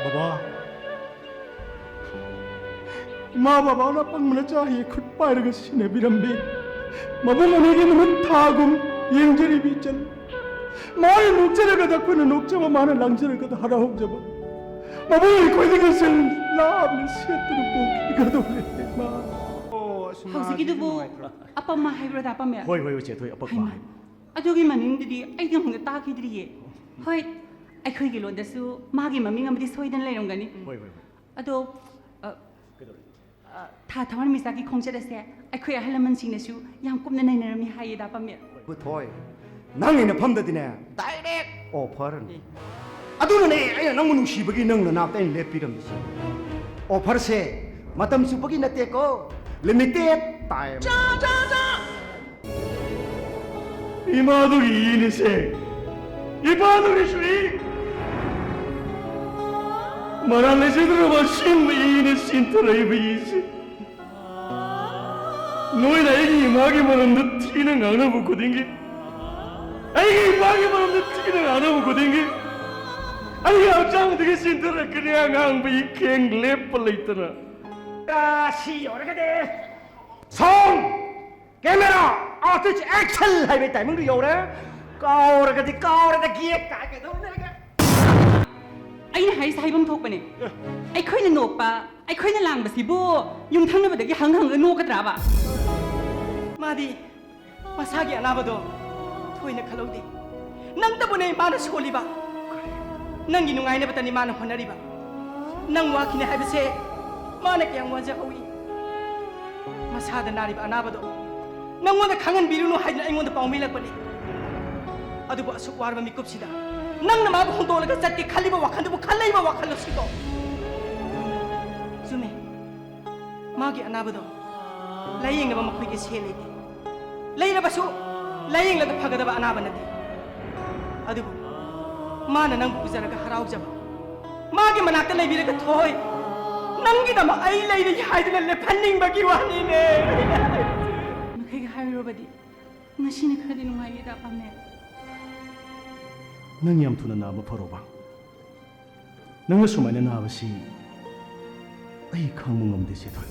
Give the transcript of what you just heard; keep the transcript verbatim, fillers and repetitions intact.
ꯕꯕꯥ, ꯏꯃꯥ ꯕꯕꯥꯅ ꯑꯄꯪꯕ ꯅꯆꯥ ꯍꯦꯛ ꯈꯨꯠ ꯄꯥꯏꯔꯒ ꯁꯤꯟꯅꯕꯤꯔꯝꯕꯤ, ꯃꯕꯨꯡ ꯑꯅꯤꯒꯤ ꯅꯨꯃꯤꯠ ꯊꯥꯒꯨꯝ ꯌꯦꯡꯖꯔꯤꯕꯤ ꯏꯆꯟ, ꯃꯥꯅ ꯅꯣꯛꯆꯔꯒꯗ ꯑꯩꯈꯣꯏꯅ ꯅꯣꯛꯆꯕ, ꯃꯥꯅ ꯂꯥꯡꯖꯔꯒꯗ ꯍꯔꯥꯎꯖꯕ, ꯃꯕꯨꯡ ꯑꯩꯈꯣꯏꯗꯒꯤ ꯁꯤꯜ ꯂꯥꯞꯅ ꯁꯦꯠꯇꯨꯅ ꯄꯣꯛꯈꯤꯒꯗꯧꯔꯦ ꯏꯃꯥ꯫ ꯑꯣ, ꯑꯁ, ꯍꯧꯖꯤꯛꯀꯤꯗꯨꯕꯨ ꯅꯨꯡꯉꯥꯏꯇ꯭ꯔꯣ? ꯑꯄꯝꯃ ꯍꯥꯏꯕ꯭ꯔꯣ, ꯗꯥ ꯄꯥꯃꯦꯜ? ꯍꯣꯏ, ꯍꯣꯏ, ꯍꯣꯏ, ꯆꯦ ꯊꯣꯏ, ꯑꯄꯝꯃ ꯍꯩꯃꯥ, ꯍꯥꯏ꯫ ꯑꯗꯨꯒꯤ ꯃꯃꯤꯡꯗꯨꯗꯤ ꯑꯩꯗꯤ ꯑꯃꯨꯛꯇ ꯇꯥꯈꯤꯗ꯭ꯔꯤꯌꯦ꯫ ꯍꯣꯏ, ꯑꯩꯈꯣꯏꯒꯤ ꯂꯣꯟꯗꯁꯨ ꯃꯥꯒꯤ ꯃꯃꯤꯡ ꯑꯃꯗꯤ ꯁꯣꯏꯗꯅ ꯂꯩꯔꯝꯒꯅꯤ꯫ ꯍꯣꯏ, ꯍꯣꯏ, ꯍꯣꯏ꯫ ꯑꯗꯣ, ꯑ, ꯀꯩꯗꯧꯔꯦ? ꯑ, ꯊꯥ ꯊꯋꯥꯟꯃꯤꯆꯥꯛꯀꯤ ꯈꯣꯡꯆꯠ ꯑꯁꯦ ꯑꯩꯈꯣꯏ ꯑꯍꯜ ꯂꯃꯟꯁꯤꯡꯅꯁꯨ ꯌꯥꯝ ꯀꯨꯞꯅ ꯅꯩꯅꯔꯝꯃꯤ ꯍꯥꯏꯌꯦ, ꯗꯥ ꯄꯥꯃꯦꯜ꯫ ꯄꯨꯊꯣꯏ, ꯅꯪꯒꯤ ꯅꯐꯝꯗꯗꯤꯅꯦ, direct offer ꯅꯤ꯫ ꯑꯦ꯫ ꯑꯗꯨꯅꯅꯦ ꯑꯩꯅ ꯅꯪꯕꯨ ꯅꯨꯡꯁꯤꯕꯒꯤ ꯅꯪ ꯅꯅꯥꯛꯇ ꯑꯩꯅ ꯂꯦꯞꯄꯤꯔꯝꯃꯤꯁꯦ꯫ Offer ꯁꯦ ꯃꯇꯝ ꯆꯨꯞꯄꯒꯤ ꯅꯠꯇꯦꯀꯣ, limited time꯫ ꯏꯃꯥꯗꯨꯒꯤ ꯏꯅꯤꯁꯦ, ꯏꯄꯥꯗꯨꯒꯤꯁꯨ ꯏ꯫ ꯃꯔꯥꯜ ꯂꯩꯖꯗ꯭ꯔꯕ ꯑꯁꯦꯡꯕ ꯏꯅ ꯆꯦꯟꯊꯔꯛꯏꯕ ꯏꯁꯦ꯫ ꯅꯣꯏꯅ ꯑꯩꯒꯤ ꯏꯃꯥꯒꯤ ꯃꯔꯝꯗ ꯊꯤꯅ ꯉꯥꯡꯅꯕ ꯈꯨꯗꯤꯡꯒꯤ, ꯑꯩꯒꯤ ꯏꯃꯥꯒꯤ ꯃꯔꯝꯗ ꯊꯤꯅ ꯉꯥꯡꯅꯕ ꯈꯨꯗꯤꯡꯒꯤ, ꯑꯩꯒꯤ ꯍꯛꯆꯥꯡꯗꯒꯤ ꯆꯦꯟꯊꯔꯛꯀꯅꯤ ꯑꯉꯥꯡꯕ ꯏꯈꯦꯡ ꯂꯦꯞꯄ ꯂꯩꯇꯅ꯫ ꯁꯤ ꯌꯧꯔꯒꯗꯤ ꯁꯣꯡ! Camera, artist, action ꯍꯥꯏꯕꯒꯤ timing ꯗꯨ ꯌꯧꯔꯦ꯫ ꯀꯥꯎꯔꯒꯗꯤ ꯀꯥꯎꯔꯦꯗ, ꯒꯦꯛ ꯇꯥꯏ ꯀꯩꯗꯧꯅꯦꯒꯦ? ꯑꯩꯅ ꯍꯥꯏꯔꯤꯁꯦ ꯍꯥꯏꯐꯝ ꯊꯣꯛꯄꯅꯦ꯫ ꯑꯦ꯫ ꯑꯩꯈꯣꯏꯅ ꯅꯣꯛꯄ, ꯑꯩꯈꯣꯏꯅ ꯂꯥꯡꯕꯁꯤꯕꯨ ꯌꯨꯝꯊꯪꯅꯕꯗꯒꯤ ꯍꯪ ꯍꯪꯉ ꯅꯣꯛꯀꯗ꯭ꯔꯥꯕ? ꯃꯥꯗꯤ ꯃꯁꯥꯒꯤ ꯑꯅꯥꯕꯗꯣ ꯊꯣꯏꯅ ꯈꯜꯍꯧꯗꯦ꯫ ꯅꯪꯇꯕꯨꯅꯦ ꯃꯥꯅ ꯁꯣꯜꯂꯤꯕ꯫ ꯅꯪꯒꯤ ꯅꯨꯡꯉꯥꯏꯅꯕꯇꯅꯤ ꯃꯥꯅ ꯍꯣꯠꯅꯔꯤꯕ꯫ ꯅꯪ ꯋꯥꯈꯤꯅꯦ ꯍꯥꯏꯕꯁꯦ ꯃꯥꯅ ꯀꯌꯥꯝ ꯋꯥꯖꯍꯧꯏ꯫ ꯃꯁꯥꯗ ꯅꯥꯔꯤꯕ ꯑꯅꯥꯕꯗꯣ ꯅꯪꯉꯣꯟꯗ ꯈꯪꯍꯟꯕꯤꯔꯨꯅꯨ ꯍꯥꯏꯗꯅ ꯑꯩꯉꯣꯟꯗ ꯄꯥꯎꯃꯤꯂꯛꯄꯅꯤ꯫ ꯑꯗꯨꯕꯨ ꯑꯁꯨꯛ ꯋꯥꯔꯕ ꯃꯤꯀꯨꯞꯁꯤꯗ ꯅꯪꯅ ꯃꯥꯕꯨ ꯍꯨꯟꯗꯣꯛꯂꯒ ꯆꯠꯀꯦ ꯈꯜꯂꯤꯕ ꯋꯥꯈꯜꯗꯨꯕꯨ ꯈꯜꯂꯛꯏꯕ ꯋꯥꯈꯜꯂꯣ ꯁꯤꯕꯣ? ꯆꯨꯝꯃꯦ, ꯃꯥꯒꯤ ꯑꯅꯥꯕꯗꯣ ꯂꯥꯌꯦꯡꯅꯕ ꯃꯈꯣꯏꯒꯤ ꯁꯦꯜ ꯂꯩꯇꯦ꯫ ꯂꯩꯔꯕꯁꯨ ꯂꯥꯌꯦꯡꯂꯒ ꯐꯒꯗꯕ ꯑꯅꯥꯕ ꯅꯠꯇꯦ꯫ ꯑꯗꯨꯕꯨ ꯃꯥꯅ ꯅꯪꯕꯨ ꯎꯖꯔꯒ ꯍꯔꯥꯎꯖꯕ, ꯃꯥꯒꯤ ꯃꯅꯥꯛꯇ ꯂꯩꯕꯤꯔꯒ, "ꯊꯣꯏ, ꯅꯪꯒꯤꯗꯃꯛ ꯑꯩ ꯂꯩꯔꯤ" ꯍꯥꯏꯗꯨꯅ ꯂꯦꯞꯍꯟꯅꯤꯡꯕꯒꯤ ꯋꯥꯅꯤꯅꯦ꯫ ꯃꯈꯩꯒ ꯍꯥꯏꯔꯨꯔꯕꯗꯤ ꯉꯁꯤꯅ ꯈꯔꯗꯤ ꯅꯨꯡꯉꯥꯏꯌꯦꯗ, ꯄꯥꯝꯃꯦ꯫ ꯅꯪ ꯌꯥꯝ ꯊꯨꯅ ꯅꯥꯕ ꯐꯔꯣꯕ꯫ ꯅꯪꯅ ꯁꯨꯃꯥꯏꯅ ꯅꯥꯕꯁꯤ ꯑꯩ ꯈꯥꯡꯕ ꯉꯝꯗꯦ, ꯁꯤꯊꯣꯏ꯫